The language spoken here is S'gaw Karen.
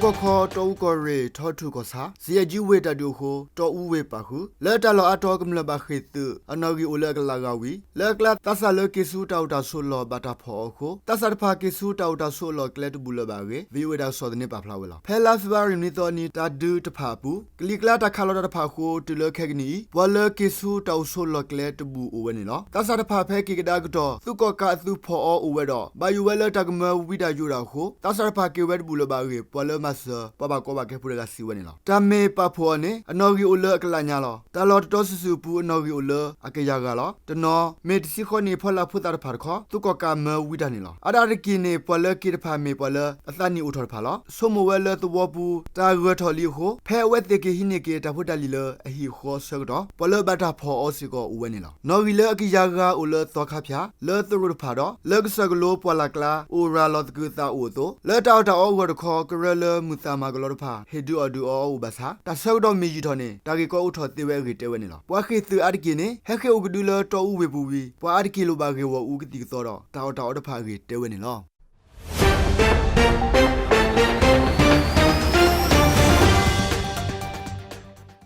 ကီၢ်ခီ တီအူကီၢ်ရ့ၣ် ထီထူၣ်ကီၢ်ဆၣ် စံးအဲၣ်ကၠံဝ့ၢ်တၢ်ဒုးအဃိ တီအူဝ့ၢ်ပာ်ဃုာ် လၢတၢ်လီၢ်အါတီၤကမျၢၢ်ဘၣ်ဃ့ၢ်သုး အနီၣ်ဂံၢ်အိၣ်လၢအကလးဂၤဝံၤ လၢအကျါသးစၢ်လၢက့ၤဆူတၢ်အိၣ်တၢ်ဆိးအလီၢ်ဘၣ်တၢ်ဖီၣ်အီၤအဃိ သးစၢ်တဖၣ်က့ၤဆူတၢ်အိၣ်တၢ်ဆိးအလီၢ်ကျဲတဘူၣ်လၢၤဘၣ်အဂ့ၢ် VOA တၢ်ကစီၣ်သန့ပာ်ဖျါဝဲလီၤ. ဖဲလါဖ့ၤဘြူၤအါရံၤနွံသီအနံၤ တၢ်ဒုးတဖၣ်အပူၤ ကလံၤကျါတၢ်ခးလီၤတၢ်တဖၣ်အဃိ တုၤလၢခဲကနံၣ်အံၤ ပှၤလၢက့ၤဆူတၢ်အိၣ်ဆိးလီၢ်ကျဲတဘူၣ်အိၣ်ဝဲန့ၣ်လီၤ. သးစၢ်တဖၣ်ဖဲက့ၤကဒါကတီၢ် သုးကီၣ်ကးအသုးဖီၣ်အီၤအိၣ်ဝဲဒီး ဘၣ်ယိၣ်ဝဲလၢတၢ်ကမၢဝံတၢ်ယိးတၢ်အဃိ သးစၢ်တဖၣ်က့ၤဝဲတဘူၣ်လၢၤဘၣ်အဂ့ၢ် ပှၤလၢမၤစၢၤပှၤဘၣ်ကီဘၣ်ခဲဖိတဂၤစံးဝဲန့ၣ်လီၤ. တၢ်မ့ၢ်ပာ်ဖှိၣ်အီၤန့ၣ် အနီၣ်ဂံၢ်အိၣ်လၢအကလးညါလီၤ. တၢ်လီၢ်တတီစုာ်စုာ်အပူၤ အနီၣ်ဂံၢ်အိၣ်လၢအကယၤဂၤလီၤ. တနီၤ မ့ၢ်တဆံဃီနံၣ် ဖီလာ်ဖိသၣ်တဖၣ်တခီ သုးကီၣ်ကးမၢဝံတၢ်န့ၣ်လီၤ. အါဒၣ်တက့ၢ်န့ၣ် ပှၤလၢက့ၤတဖၣ်မ့ၢ်ပှၤလၢအသးနံၣ်အိၣ်ထီၣ်တဖၣ်လီၤ. ဆိကမိၣ်ဝဲလၢသဝီပူၤ တၢ်ဂၢၢ်ထီၣ်လံအဃိ ဖဲအဝဲသ့ၣ်က့ၤဟံးန့ၢ်က့ၤတၢ်ဖိတၢ်လံၤလၢအဟံၣ်အဃီအဆၢကတီၢ် ပှၤလၢဘၣ်တၢ်ဖီၣ်အီၤစ့ၢ်ကီးအိၣ်ဝဲန့ၣ်လီၤ. နီၣ်ဂံၢ်လၢအကယၤဂၤအိၣ်လၢသီခါဖၠၣ် လၢသရိာ်တဖၣ်ဒီး လၢကစၢၢ်ကလိပှၢ်လၢ်ကျါ အိၣ်ရၤလီၤသကုၤအသးအိၣ်အသိး လၢတၢ်အီၣ်တၢ်အီအဂီၢ်တခီ ကရၢလၢမုၢ်သၣ်မၤကလီတဖၣ် ဟ့ၣ်ဒုးအီၣ်ဒုးအီအီၤအိၣ်ဘၣ်ဆၣ် တၢ်ဆၢကတီၢ်မ့ၢ်ယံာ်ထီၣ်န့ၣ် တၢ်ဂ့ၢ်ကီအိၣ်ထီၣ်သ့ဝဲအဂ့ၢ်တဲဝဲန့ၣ်လီၤ. ပှၤဃ့ၢ်သုးအါတက့ၢ်န့ၣ် ဟဲဃ့ၢ်အိၣ်ကဒုလၢတီအူဝ့ၢ်ပူၤဝံၤ ပှၤအါတက့ၢ်လိၣ်ဘၣ်ဂ့ၢ်ဂီၢ်အူကသံၣ်ကသီဒီး တၢ်အီၣ်တၢ်အီတဖၣ်အဂ့ၢ်တဲဝဲန့ၣ်လီၤ.